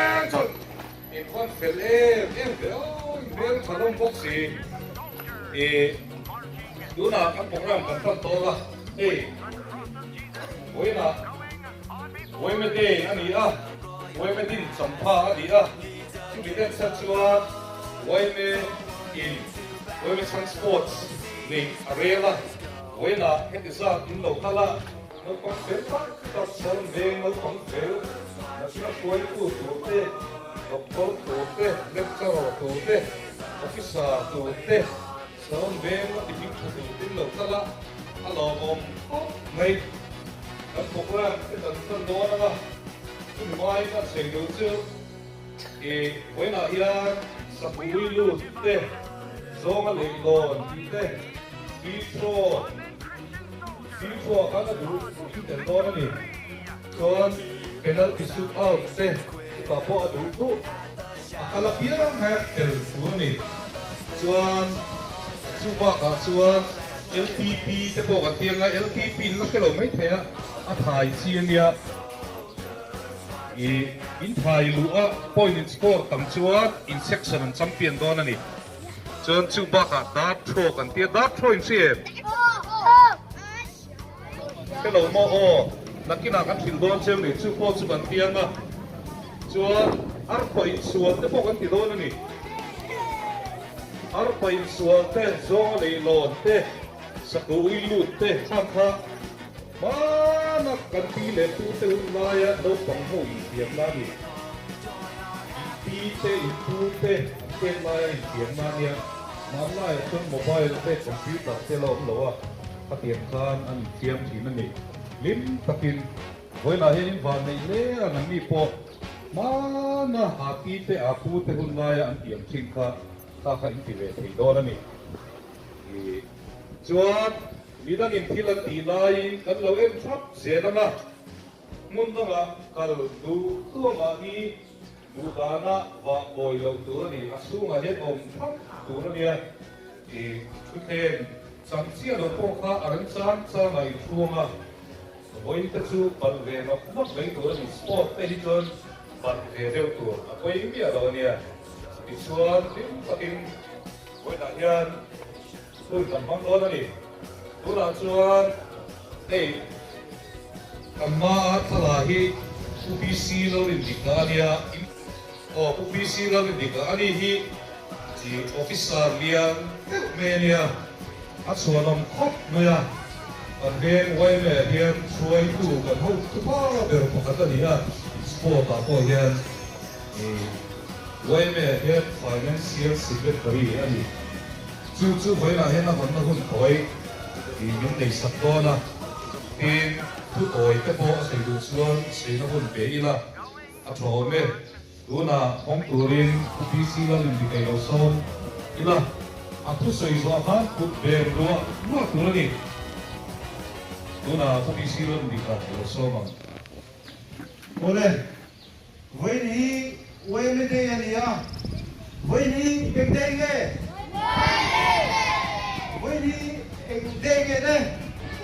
Attention! In van fel em em ve aw, in hmel tha hlawm bawk si. Ih, tunah kan program kan tan tawk a, hei vawiinah Vawiime Day a ni a, Vawiime din champha a ni a, chumi den chhan chuan Vawiime in Vawiime chhang sports neih a rel a, vawiinah heti zat in lo kal a, Naupang fel tak tak chuan veng naupang fel national hruaitu tur te, doctor tur te, lecturer tur te, officer tur te chuan veng a ti hming tha tur tin lo kal a, a lawmawm khawp mai. Kan program te kan chhan dawn anga chumi hmain a chei duh chu i vawiinah hian sapui lut te, zawnga leihlawn tih te, free throw, Fimkhua khan a duh in tel dawn a ni. Chuan penalty shoot out te chutah pawh a duh duh a kal apiang kha tel tur a ni. Chuan chu bakah chuan LPP te pawh kan ti anga LPP in la hre lo mai thei a, a thai chi a nia. I in thai luh a point in score tam chuan in section an champion dawn a ni. Chuan chu bakah dart throw kan tia, dart throw in hria em? Hre lo maw aw, nakinah kan hrilh dawn cheu ni, chu pawh chu kan tiang a, chuan arpa insual te pawh kan ti dawn a ni. Arpa insual te, zawnga leihlawn te, saku ui lut te khang kha hmana kan pi leh pu te hun laia naupang ho infiamna a ni. In pi te, in pu te an pek laia infiamna a nia. Hmanlaiah chuan mobile te, computer te la awm lo a, khatiang khan an infiam thin a ni. Hlim takin vawiinah hian in van neih hle a, nangni pawh hmana a pi te, a pu te hun laia an tiam thin kha kha kha in ti ve thei dawn a ni. Chuan midangin thil an tih laiin kan lo en thap zel ang a, hmun dangah kal duh duangah hi duh dana vah bawi loh tur a ni, a chhungah hian awm thap tur a nia. Thutthleng chang chiah lo pawh kha a remchang changah in thuang a, vawiin te chu balh ve nawk nawk mai tur a ni, sport te hi chuan balh ve deuh tur a pawi miah lo a nia. Tichuan hlim takin Vawiinah hian hun kan hmang dawn a ni. Tunah chuan hei kan hmaa thla hi Pu PC Lalrindika a nia. Aw Pu PC Lalrindika a ni hi chi officer lian deuh mai a nia. A chhuanawm khawp mai a. Kan veng yma hian hruaitu kan hotu pa ber pakhat a ni a. Sport ah pawh hian Yma hian Financial Secretary a ni. Chu chu vawiinah hian a hawnna hun tawi tih min nei sak dawn a, tin thu tawi te pawh a sawi duh chuan sawiina hun pe ila a tha awm e. Tunah hawng turin Pu PC Lalindikei lo sawm ila, a thusawi zawh khan kut bem luah luah tur a ni. Tunah Pu PC Lalindika lo sawm ang. Awle. Vawiin hi Yma Day a ni a, vawiin hi eng day nge? Vawiin hi eng day nge ne?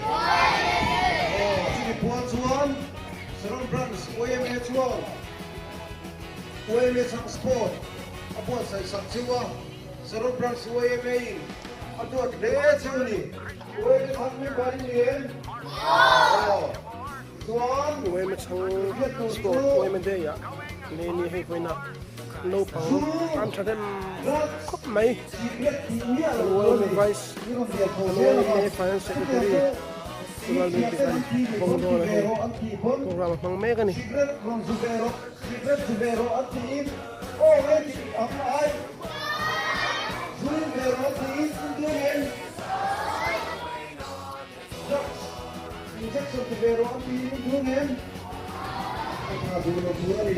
Aw, chumi pual chuan Saron Branch yma chuan yma Chhang Sport a buatsaih sak cheu a, Saron Branch yma in a duat hle cheu a ni. Yma Chhang member in ni em? Aw. Uaima chhang sport uaima day ah nei ni hei vawiinah naupang an tha hnem khawp mai kan uaima vice kan uaima finance secretary Lalmi tih an hmang dawn a hei program a hmang mek a ni. Drugs injection ti ve rawh an ti in duh ngem? A tha duh lo tur a ni.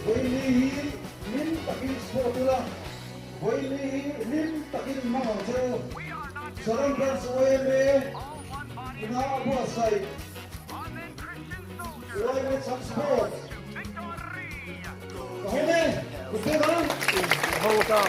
Vawiinni hi hlim takin chhuak ula, vawiinni hi hlim takin hmang ang che u. Saron Branch yma ina a buatsaih yma Chhak Sports ka hawng e, kut pek ang. Hawng ta.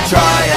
Try.